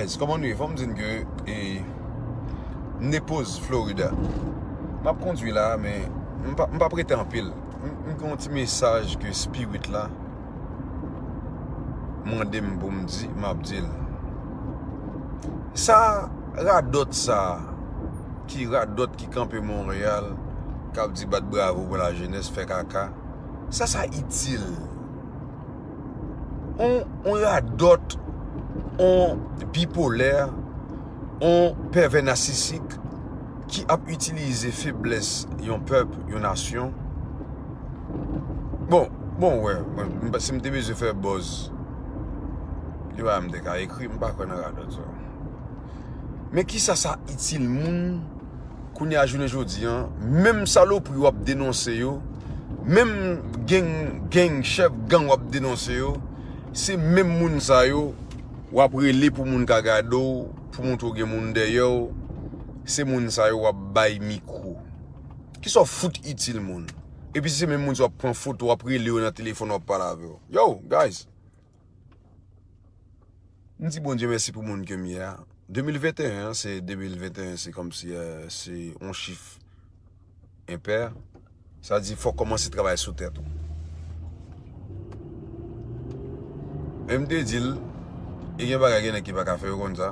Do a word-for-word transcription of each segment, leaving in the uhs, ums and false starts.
Guys, kòman nou ye? Fò m di n ke e, m depoz Florida. M ap kondwi la, men m pa, m p ap rete anpil. M, m gen yon ti mesaj ke Spirit la mande m pou m di, m ap di l. Sa radòt sa, ki radòt ki kanpe Monreyal, k ap di bat bravo pou lajenès, fè kaka, sa, sa itil? On, on radòt, on bipolè, on pèvè nasisik ki ap itilize feblès yon pèp, yon nasyon. Bon, bon, wè, mwen, m pa- si m te bezwen fè buzz, li pa m te ka ekri, m pa kwè nan radòt sa. Men kisa sa itil moun? Kounye a jounen jodi a, menm salopri w ap denonse yo, menm gang, gang, chèf gang w ap denonse yo, se menm moun sa yo w ap rele pou moun ka gade w, pou montre w gen moun dèyè w, se moun sa yo w ap bay mikwo. Kisa w fout itil moun? Epi se menm moun sa w ap pran foto, w ap rele yo nan telefòn, w ap pale avè yo. Yo, guys! M di Bondye mèsi pou moun ke m ye a. De mil venteyen an, se de mil venteyen, se kòmsi, eh, se yon chif enpè. Sa di fòk kòmanse travay sou tèt ou. E m te di l, e gen bagay gen nèg ki pa ka fè, yo konn sa.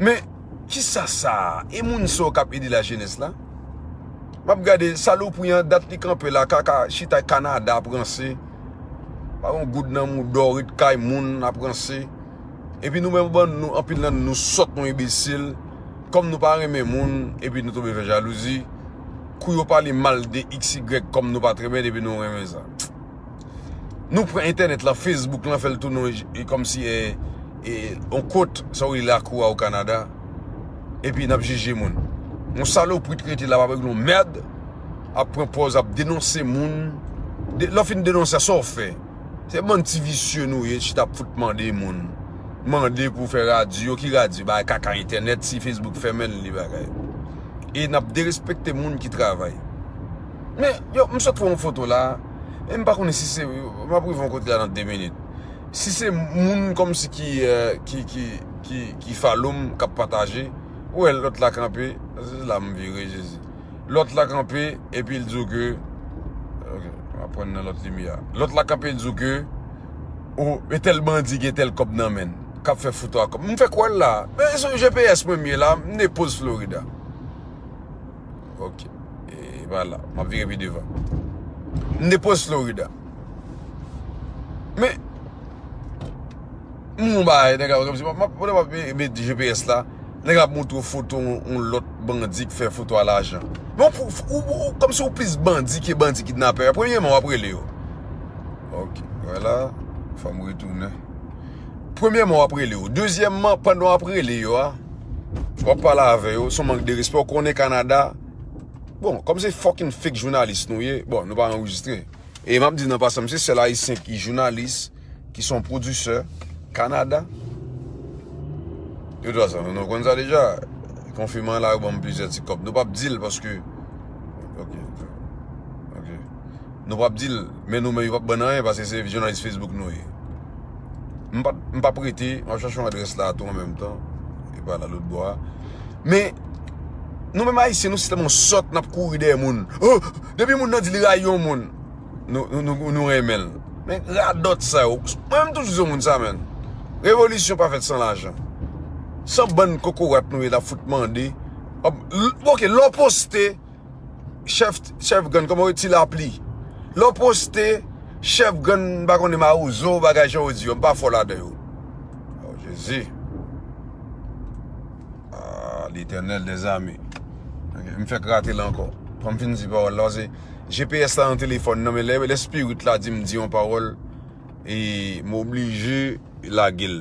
Men, kisa sa? E moun sa yo k ap ede lajenès la? M ap gade salopri an, dat li kanpe la, kaka chita Kanada ap ranse. Pa gen goud nan mouda w, ret kay moun ap ranse. Epi nou menm bann nou, anpil nan nou sòt, nou enbesil. Kòm nou pa renmen moun, epi nou tonbe fè jalouzi. Kou yo pale mal de X Y, kòm nou pa t renmen, epi nou renmen sa. Nou pran entènèt lan, Facebook lan, fè l tounen e, kòmsi e, e, on kot, sa w rele lakou a o Kanada. Epi n ap jije moun. Yon salopri t rete la, p ap regle yon mèd, ap pran pòz, ap denonse moun. De, lè w fin denonse, sa w fè? Se bann ti visye nou ye, chita ap fout mande moun. Mande pou fè radyo, ki radyo? Bay kaka entènèt, si Facebook fèmen l, li bagay. E n ap derespekte moun ki travay. Men, yo, m sot pran yon foto la, e m pa konnen si se, m ap rive yon kote la nan de minit. Si se moun kòmsi ki, eh, ki, ki, ki, ki follow m, k ap pataje, ou wè lòt la kanpe, se la m vire, Jezi. Lòt la kanpe, epi l di w ke, ok, m ap pran nan lòt limyè. Lòt la kanpe, l di w ke, o, e tèl bandi gen tèl kòb nan men l, k ap fè foto a kòb. M fè kwè l la. Men se yon G P S mwen m ye la, m depoz Florida. Ok. E pa la. M ap vire pi devan. M depoz Florida. Men, m wè yon bagay, nèg la, kòmsi, m ap, m ap, m ap met G P S la, nèg la ap montre w foto yon, yon lòt bandi k fè foto a lajan. Men ou, ou, ou, ou, kòmsi ou plis bandi ke bandi kidnapè. Premyèman, w ap rele yo. Ok, wè la, fò m retounen. Premyèman, w ap rele yo. Dezyèmman, pandan w ap rele yo a, w ap pale avè yo, se yon mank de respè. Ou konnen Kanada, bon, kòm se fucking fake jounalis nou ye, bon, nou pa anrejistre. E m ap di nan pasan, m se sèl ayisyen ki jounalis, ki se yon pwodisè Kanada. Yo dwa sa, nou konn sa deja. Konfiman la, yo ban m plizyè ti kòb. Nou p ap di l paske, ok, ok. Nou p ap di l, men nou menm, yo p ap ban n anyen paske se jounalis Facebook nou ye. M p ap, m p ap rete, m ap chache yon adrès la tou an menm tan. E pa la lòt bò a. Men, nou menm ayisyen, nou se tèlman sòt, n ap kouri dèyè moun. Oh, depi moun nan di li rayi yon moun, nou, nou, nou, nou renmen l. Men radòt sa yo. Mwen menm toujou di yon moun sa, menn. Revolisyon pa fèt san lajan. Se bann kokorat nou ye, n ap fout mande. Ap, l-, ok, lè w poste, chèf, chèf gang, kòman yo, ti lapli. Lè w poste, chèf gang, m pa konnen mawozo, bagay jan yo di yo, m pa fò ladan yo. Oh, Jezi. Ah, Letènèl dèzame. Ok, m fèk rate l ankò. Fò m fin di pawòl la, se G P S la nan telefòn nan, men lè, lè spirit la di m di yon pawòl, e m oblije lage l.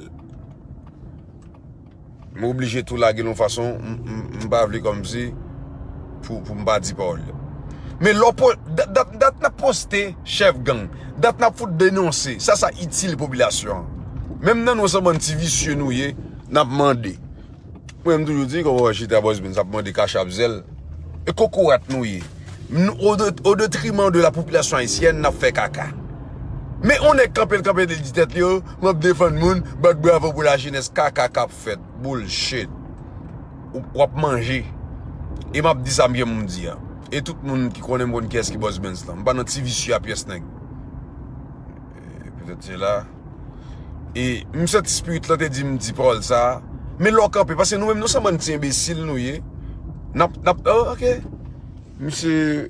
M oblije tou lage l yon fason, m, m, m pa vle kòmsi pou, pou m pa di pawòl yo. Men lè w po-, dat, dat, dat n ap poste chèf gang, dat n ap fout denonse, sa, sa itil popilasyon an. Menm nan nou se bann ti visye nou ye, n ap mande. Mwen, m toujou di, kòman w wè chita Bòzbin, s ap mande kachap zèl. E kokorat nou ye. Nou, au de-, au détriment de la population haïtienne, n ap fè kaka. Men yon nèg kanpe, l kanpe, li di tèt li, "Oh, m ap defann moun, bat bravo pou lajenès." Kaka k ap fèt. Bullshit. W ap manje. E m ap di sa m gen pou m di a. E tout moun ki konnen m konn kiyès ki Bòs Bens lan. M pa nan ti visye a pyès nèg. E petèt se la. E m santi spirit lan te di m di pawòl sa a. Men lè w kanpe, paske nou menm nou se bann ti enbesil nou ye. N ap, n ap, oh, ok. Misye,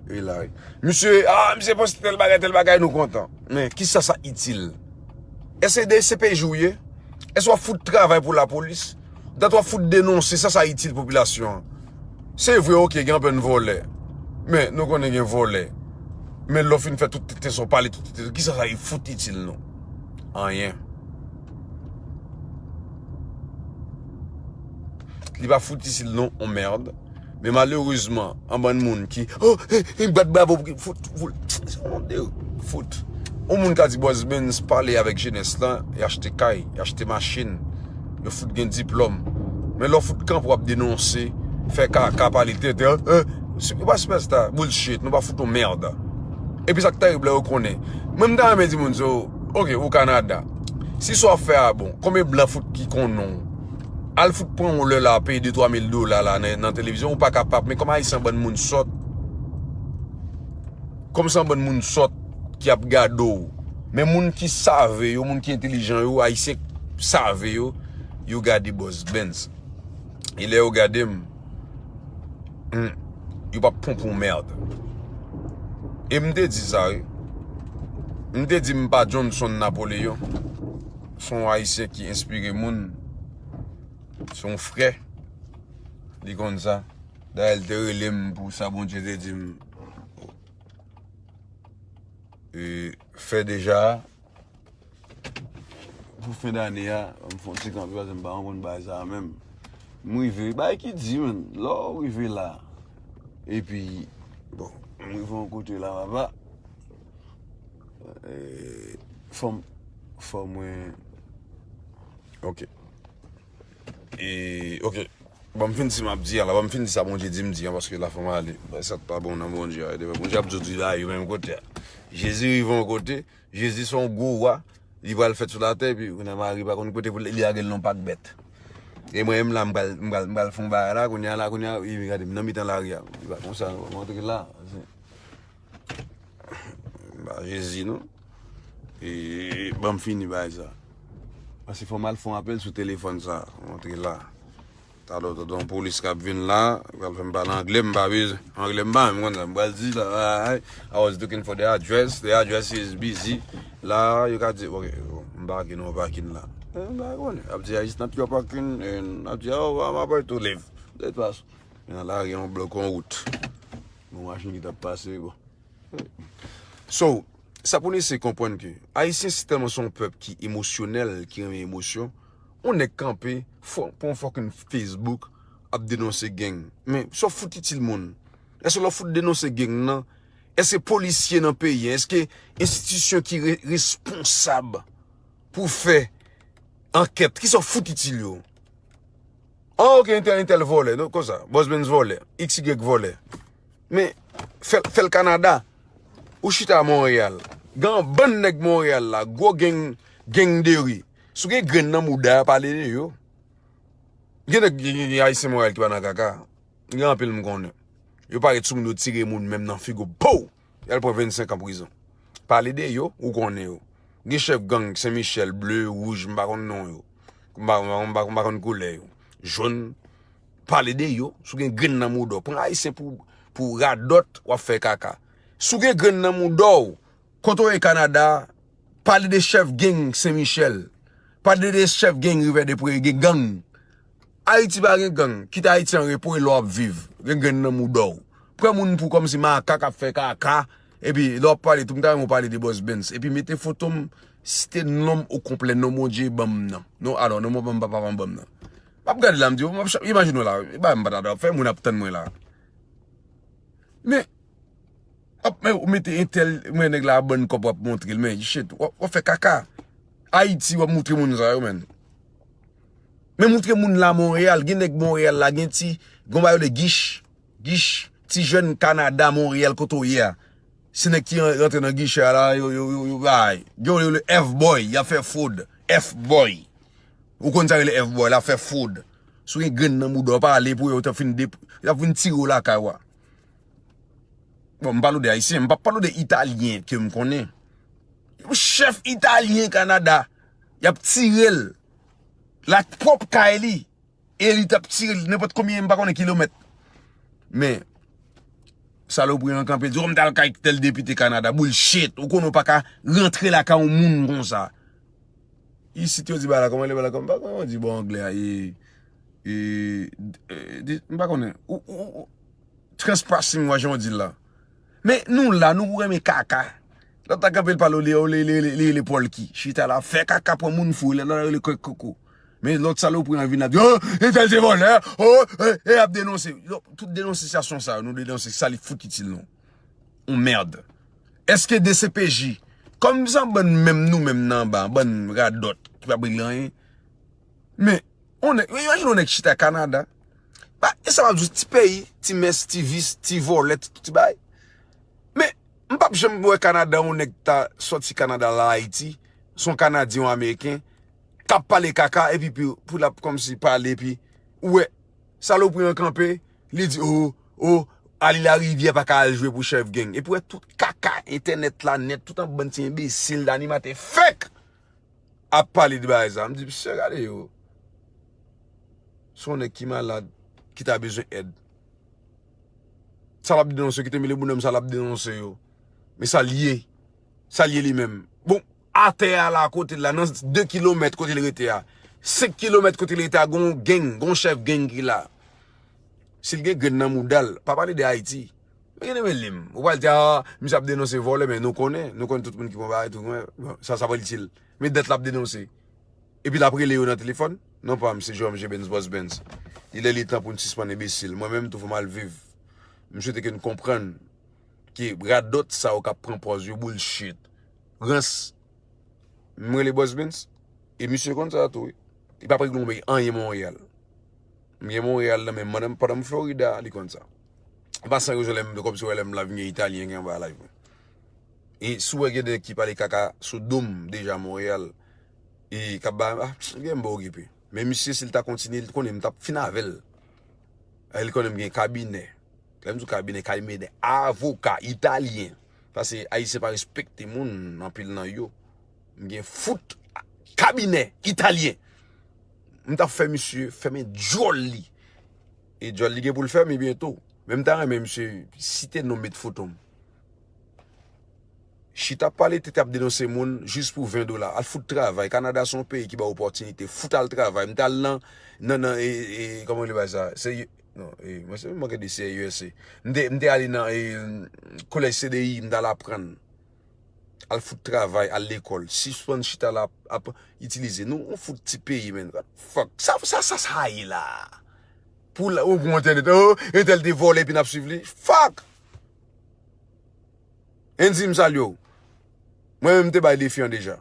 e la, wi. Misye, ah, misye poste tèl bagay, tèl bagay, nou kontan. Men, kisa sa itil? Èske de C P J w ye? Èske w ap fout travay pou lapolis? Dat w ap fout denonse, sa sa itil popilasyon an? Se vre, ok, gen anpèn vòlè. Men, nou konnen gen vòlè. Men lè w fin fè tout tenten sa w pale, tout tenten sa w, kisa sa fout itil nou? Anyen. Li pa fout itil nou, on mèd. Men malerezman, an bann moun ki, oh, eh, eh, bat bravo pou ki, fout, fout, se yon de, fout. Yon moun ka di Bòs Bens pale avèk jenès lan, y achte kay, y achte machin, yo fout gen diplòm. Men lè w fout kanpe w ap denonse, fè kaka, pale tenten, eh, eh, se, yo pa sipèsta, bullshit, nou pa fout yon mèd. Epi sa k terib la, yo konnen. Mwen, m ta renmen di moun sa, ok, ou Kanada. Si sa w ap fè a bon, konbyen blan fout ki konnen w? Al fout pran w lè la, peye de twa mil dola la nan, nan televizyon, ou pa kapab. Men kòm Ayisyen, bann moun sòt. Kòm se yon bann moun sòt ki ap gade w. Men moun ki save yo, moun ki entelijan yo, Ayisyen save yo, yo gade Bòs Bens. E lè yo gade m, hmm, yo p ap ponpe yon mèd. E m te di sa, wi. M te di m pa Johnson Napoléon. Se yon Ayisyen ki enspire moun. Se yon frè. Li konn sa. Dayè, l te rele m pou sa Bondye te di m, e, fè deja. Pou fen dane a, m fè yon ti kanpe paske m pa konn bagay sa a menm. M rive, bagay ki di, menn. Lè w rive la, epi, bon, m rive yon kote la, papa. E, fò m, fò mwen, ok. E, ok. Ban m fin di sa m ap di a la, ban m fin di sa Bondye di m di a, paske la fò m ale. Bagay sa t pa bon nan Bondye a, Bondye ap di w di la, yo menm kote a. Jezi rive yon kote, Jezi se yon gwo wa, li pral fèt sou latè, epi kounye a Mari pa konn kote pou li lage l nan pak bèt. E mwen menm la, m pral, m pral, m pral fè yon bagay la, kounye a la, kounye a, epi gade m nan mitan lari a. Li pa konsa, non, antre la. Ba Jezi, non. E ban m fini bagay sa. Paske fò m al fè yon apèl sou telefòn sa. Antre la. Talè w tande yon polis k ap vin la, pral fè m pale anglè, m pa bezwen. Anglè m pa menm konn sa. M pral di la, I, I was looking for the address. The address is busy. La, yo ka di, ok, m pake nan yon pakin la. E, m pa konnen. Ap di, it's not your parking, and ap di, oh, I'm about to leave. Let pass. Men nan lari, yon blòk, yon wout. Yon machin ki t ap pase, bon. So, sa pou n eseye konprann ke Ayisyen se tèlman se yon pèp ki emosyonèl, ki renmen emosyon. Yon nèg kanpe, fò, pran yon fucking Facebook, ap denonse gang. Men, sa w fout itil moun? Èske lè w fout denonse gang nan, èske polisye nan peyi a, èske enstitisyon ki re-, responsab pou fè ankèt, kisa w fout itil yo? Ah, ok, entèl, entèl vòlè, non, konsa. Bòs Benz vòlè, X Y vòlè. Men, fè, fè l Kanada. Ou chita Monreyal. Gen yon bann nèg Monreyal la, gwo gang, gang de ri. Si w gen grenn nan mouda, pale de yo. Gen nèg, gen, gen, gen Ayisyen Monreyal ki pa nan kaka. Gen anpil m konnen. Yo parèt sou moun, yo tire moun menm nan figo. Pow! Y al pran vennsenk an prizon. Pale de yo, ou konnen yo. Gen chèf gang Sen Michèl, ble, wouj, m pa konn non yo. M pa, m pa, m pa, m pa konn koulè yo. Jòn, pale de yo, si w gen grenn nan mouda w. Pran Ayisyen pou, pou radòt, w ap fè kaka. Si w gen grenn nan mouda w, kote w ye Kanada, pale de chèf gang Sen Michèl. Pale de chèf gang Rivè de Pré, gen gang. Ayiti pa gen gang. Kite Ayiti an repo e lè w ap viv. Gen grenn nan mouda w. Pran moun pou kòmsi makak ap fè kaka. Epi lè w ap pale tou, m ta renmen w pale de Bòs Benz. Epi mete foto m, site non m okonplè, non Bondye ban m nan. Non, alò, non mwen ban m papa m ban m nan. M ap gade la, m di, m ap cha-, imajine w la, e bagay m pa ta dwe ap fè, moun ap tann mwen la. Men, ap, men, ou mete entèl, men nèg la ap bann kòb w ap montre l, men, shit, w ap, w ap fè kaka. Ayiti, w ap moutre moun sa yo, men. Men moutre moun la Monreyal, gen nèg Monreyal la, gen ti, gon bagay yo rele Gich, Gich, ti jèn Kanada, Monreyal, kote w ye a. Se nèg ki ran- rantre nan gichè a la, yo, yo, yo, yo bay. Gen yo rele F-boy, y ap fè fwod. F-boy. Ou konn sa rele F-boy, l ap fè fwod. Si w gen grenn nan bouda w, pale pou yo, yo t ap fin, dep- yo t ap fin tire w lakay ou a. Bon, m pale w de Ayisyen, m p ap pale w de Italyen ke m konnen. Yon chèf Italyen Kanada, y ap tire l. L ak pwòp kay li. E li t ap tire l nenpòt konbyen, m pa konnen kilomèt. Men, salopri an kanpe, di, "Oh, m t al kay tèl depite Kanada." Bullshit. Ou konnen w pa ka rantre lakay yon moun konsa. Isit yo di bagay la, kòman le bagay la, kòman, pa kòman di bon anglè a, e, e, e, di- m pa konnen. Ou, ou, ou, trespassing, wa jan w di l la. Men nou la, nou renmen kaka. Lòt la kanpe l pale, li, li, li, li, li, li Polky. Chita la, fè kaka, pran moun fou, lè lòt la rele kwèk koko. Men lòt salopri an vin la, di, "Oh, entèl se vòlè, oh, e, e ap denonse." Yo, tout denonsasyon sa yo, nou denonse, sa li fout itil nou. On mèd. Èske D C P J, kòm se yon bann menm nou menm nan anba, bann radòt, ki pa regle anyen, men, on nèg, men imajine yon nèg chita Kanada. Ba, e sa m ap di w, ti peyi, ti mès, ti vis, ti vòlè, ti, ti bagay. Men, m p ap janm wè Kanada, yon nèg ta sòti Kanada la Ayiti, se yon Kanadyen, yon Ameriken, k ap pale kaka, epi pou, pou l ap kòmsi pale, epi, ou wè, salopri an kanpe, li di, "Oh, oh, Ali Larivyè pa ka al jwe pou chèf gang." Epi w wè tout kaka entènèt la nèt, tout yon bann ti enbesil, animatè fake ap pale de bagay sa. M di, "Mesye, gade yo." Se yon nèg ki malad, ki ta bezwen èd. Sa l ap denonse, kite m li bonòm, sa l ap denonse yo. Men sa l ye. Sa l ye li menm. Bon, atè a la, kote l la, nan de kilomèt kote l rete a, senk kilomèt kote l rete a, gon gang, gon chèf gang ki la. Si l gen grenn nan mouda l, pa pale de Ayiti. Men gen de men li m. Ou pral di, "Ah, misye ap denonse vòlè," men nou konnen, nou konnen tout moun ki pran bagay tou, men, bon, sa, sa pa itil. Men dat l ap denonse. Epi l ap rele yo nan telefòn. Non pa m, se Jerome J Benz, Boss Benz. Li lè li tan pou n sispann enbesil. Mwen menm tou fò m al viv. M swete ke n konprann ke radòt sa yo k ap pran pòz yo bullshit. Rans. M rele Boss Benz. E misye konn sa tou, wi. Li p ap regle yon peyi anyen Monreyal. M gen Monreyal nan men m pandan, pandan m Florida, li konn sa. E pa san rezon lè m, kòmsi wè lè m la vin gen Italyen gen anba live mwen. E si w wè gen nèg ki pale kaka sou do m deja Monreyal, e k ap ba, ah, gen m pa okipe. Men misye, si l ta kontinye, l konnen m t ap fin avè l. E l konnen m gen kabinè. Lè m di w kabinè, kabinè avoka italyen. Paske Ayisyen pa respekte moun, anpil nan yo. M gen fout kabinè italyen. M t ap fè misye fèmen djòl li. E djòl li gen pou l fèmen byento. Men m ta renmen misye site non m, met foto m. Chita ap pale tete, ap denonse moun jis pou ven dola. Al fout travay. Kanada se yon peyi ki ba w opòtinite. Fout al travay. M t al nan, nan, nan, e, e, kòman rele bagay sa? Se, non, e, mwen se, mwen gen de se U S A. M te, m te ale nan, e, kolèj C D I, m t al aprann. Al fout travay, al lekòl. Sispann chita la ap, ap itilize nou. On fout ti peyi, men. Fuck. Sa, sa, sa, sa ye la. Pou la, ou pran entènèt. Oh, entèl te vòlè, epi n ap swiv li. Fuck! Andy, m salye w. Mwen menm, m te bay defi an deja.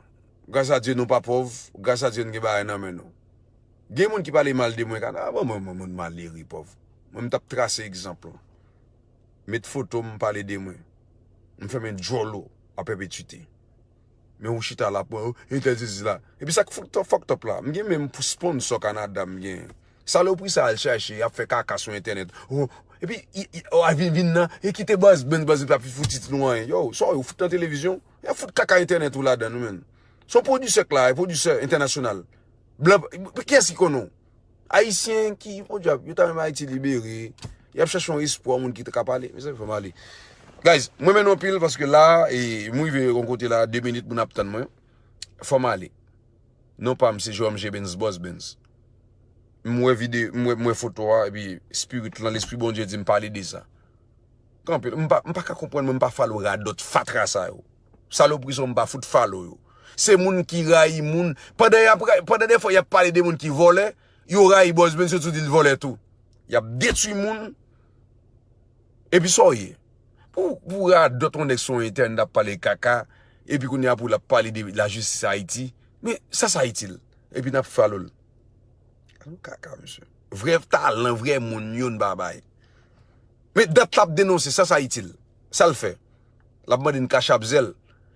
Gras a Dye, nou pa pòv. Gras a Dye, n gen bagay nan men nou. Gen moun ki pale mal de mwen, kana, ah, bon, mwen, mwen, moun malere, pòv. Mwen, m t ap trase egzanp lan. Met foto m, pale de mwen. M fèmen djòl ou a pèpetite. Men ou chita la, pran entèl sezi la. Epi sa k fout fucked up la, m gen menm pou sponsor Kanada m gen. Salopri sa al chache, y ap fè kaka sou entènèt. Oh, epi, i, i, oh, a vin, vin nan, e kite Boss Benz, Boss Benz pa pi fouti nou anyen. Yo, sa yo fout nan televizyon, y ap fout kaka entènèt ou ladan nou menm. Se yon pwodisè k la, e pwodisè entènasyonal. Blan, kiyès ki konnen w? Ayisyen ki, podyab, yo ta renmen Ayiti libere. Y ap chache yon espwa, moun ki ta ka pale. Mezanmi, fò m ale. Guys, mwen renmen nou anpil paske la, e, m rive yon kote la, de minit, moun ap tann mwen. Fò m ale. Non pa m, se Jerome J Benz, Boss Benz. M wè vide, m wè, m wè foto a, epi spirit lan, lespri Bondye di m pale de sa. Kanpe, m pa, m pa ka konprann, mwen, m pa follow radòt fatra sa yo. Salopri sa yo, m pa fout follow yo. Se moun ki rayi moun. Pandan y ap ra-, pandan defwa y ap pale de moun ki vòlè, yo rayi Boss Benz, yo tou di l vòlè tou. Y ap detwi moun. Epi sa w ye? Pou, pou radòt yon nèg sou entènèt ap pale kaka, epi kounye a pou l ap pale de lajistis Ayiti. Men sa, sa itil? Epi n ap follow l. Gad yon kaka, mesye. Vrè talan, vrè moun, youn pa bay. Men dat l ap denonse, sa, sa itil? Sa l fè? L ap mande n kachap zèl.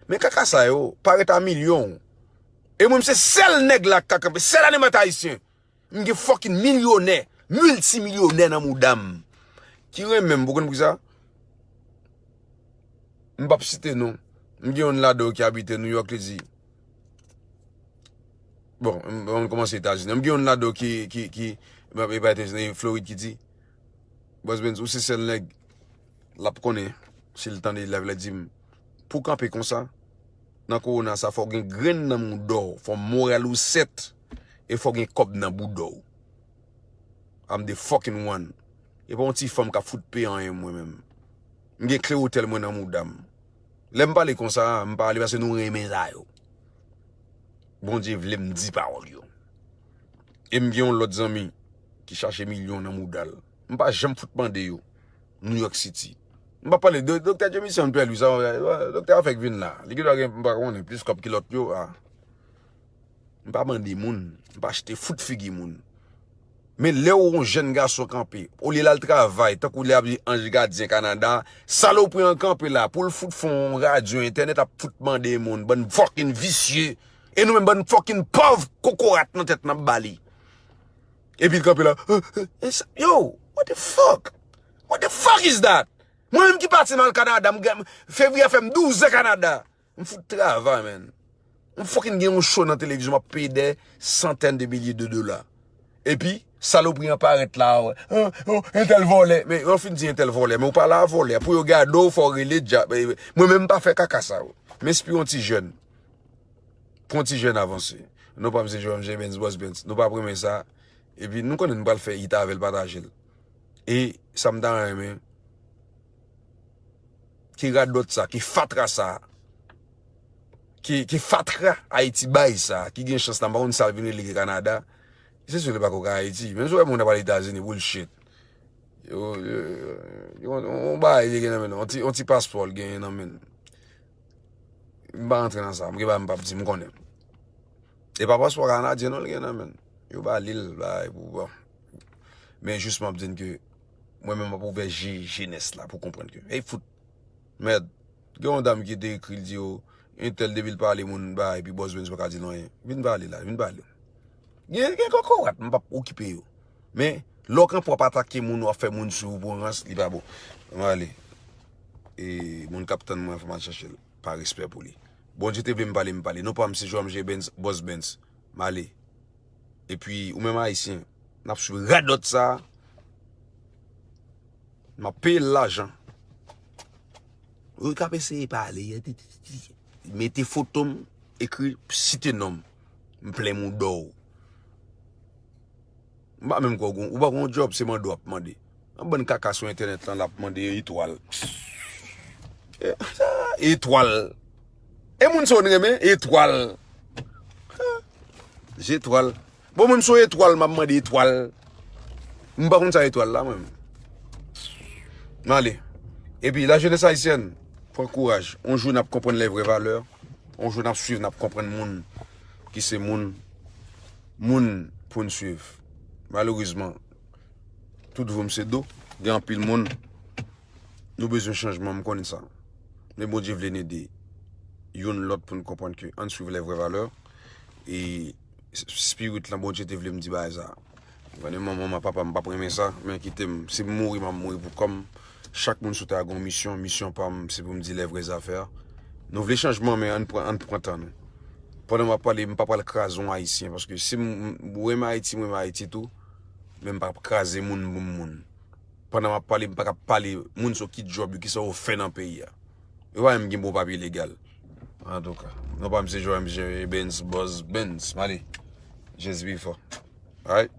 Men kaka sa yo, parèt a milyon. E mwen, m se sèl nèg la k ka kanpe, sèl animatè ayisyen. M gen fucking milyonè, miltimilyonè nan mouda m. Ki renmen m, pou konn poukisa? M p ap site non. M gen youn ladan yo ki abite New York, li di, bon, m, m kòmanse Etazini. M gen youn ladan yo ki, ki, ki, e pa Etazini, Florid, ki di, Boss Benz, ou se sèl nèg l ap konnen, si l tande live la, di m, pou w kanpe konsa, nan kowona sa, fò w gen grenn nan mouda w, fò moral ou sèt, e fò w gen kòb nan bouda w. I'm the fucking one. E pa yon ti fanm k ap fout peye anyen mwen menm. M gen kle otèl mwen nan mouda m. Lè m pale konsa, m pale paske nou renmen sa yo. Bondye vle m di pawòl yo. E m gen yon lòt zanmi ki chache milyon nan mouda l. M pa janm fout mande yo. New York City. M pa pale de Doktè Jameson Pierre Louis, sa, Doktè a fèk vin la. Li gendwa gen, m pa konnen, plis kòb ki lòt yo. A. M pa mande moun. M pa achte fout figi moun. Men lè w yon jèn gason kanpe, olye l al travay, tankou lè ap di Ange Gardien Canada, salopri an kanpe la, pou l fout fè yon radyo, entènèt ap fout mande moun, bann fucking visye. E nou menm bann fucking pòv kokorat nan tèt n ap ba li. Epi l kanpe la, "Eh, eh, eh, sa- yo, what the fuck? What the fuck is that?" Mwen menm ki pati m al Canada, m gen, fevriye a fè m douz an Canada. M fout travay, man. M fucking gen yon show nan televizyon, m ap peye dè santèn de milye de dola. Epi, salopri an parèt la, wè. Oh, oh, entèl vòlè. Men, yo fin di entèl vòlè, men ou pa la vòlè. Pou yo gade w, fò w rele dja-, eh, mwen menm m pa fè kaka sa yo. M enspire yon ti jèn. Pou yon ti jèn avanse. Non pa m se Jerome J. Benz, Boss Benz. Nou pa renmen sa. Epi, nou konnen nou pral fè hit avè l, pataje l. E sa m ta renmen, ki radòt sa, ki fatra sa, ki, ki fatra Ayiti bay sa, ki gen chans la, m pa konn sa l vin rele Kanada. Se sou li pa ko ka Ayiti. Menm si w wè moun ap al Etazini, bullshit. Yo, yo, yo, yo, yon bagay li gen nan men l, yon ti, yon ti paspò l genyen nan men l. M pa rantre nan sa, m gen bagay m p ap di, m konnen. E pa paspò kanadyen non l gen nan men l. Yo ba li l, bagay pou, bon. Men jis m ap di n ke mwen menm m ap ouvè je jenès la pou konprann ke, hey, fout, mèd, gen yon dam ki te ekri, l di yo, entèl depi l pale moun ba, epi Boss Benz pa ka di l anyen. Vin pale la, vin pale. Gen, gen kokorat, m p ap okipe yo. Men, lè w kanpe w ap atake moun, w ap fè moun swiv ou pou rans, li pa bon. M ale. E moun k ap tann mwen, fò m al chache l. Pa respè pou li. Bondye te vle m pale, m pale. Non pa m se Jerome J. Benz, Boss Benz. M ale. Epi, ou menm Ayisyen, n ap swiv radòt sa a. M ap peye l lajan. Ou k ap eseye pale, mete foto m, ekri, site non m. M plen mouda w. M pa menm kwè w gon, ou pa gon djòb, se mande w ap mande. Yon bann kaka sou entènèt lan, l ap mande etwal. E, sa, etwal. E moun sa w renmen, etwal. Zetwal. Bon, mwen m se yon etwal, m ap mande etwal. M pa konn sa etwal la, mwen. M ale. Epi, lajenès ayisyèn, pran kouraj. On jou, n ap konprann lè vrè valè. On jou, n ap swiv, n ap konprann moun ki se moun. Moun pou n swiv. Malerezman, tout vre m se do. Gen anpil moun. Nou bezwen chanjman, m konnen sa. Men Bondye vle n ede youn lòt pou n konprann ke ann swiv lè vrè valè. E spirit lan, Bondye te vle m di bagay sa. Konnen manman m, papa m p ap renmen sa, men kite m. Si m mouri, m ap mouri pou kò m. Chak moun sou tè a gon misyon. Misyon pa m, se pou m di lè vrè zafè. Nou vle chanjman, men ann pran, ann pran tan nou. Pandan m ap pale, m pa pral kraze yon Ayisyen, paske si m, m renmen Ayiti, m renmen Ayiti tou, men m p ap kraze moun pou moun. Pandan m ap pale, m pa ka pale moun sou ki djòb yo, kisa yo fè nan peyi a. Yo pa menm gen bon papye legal. Antouka, non pa m se Joe M J Benz, Boss Benz. M ale. Just before. Alright?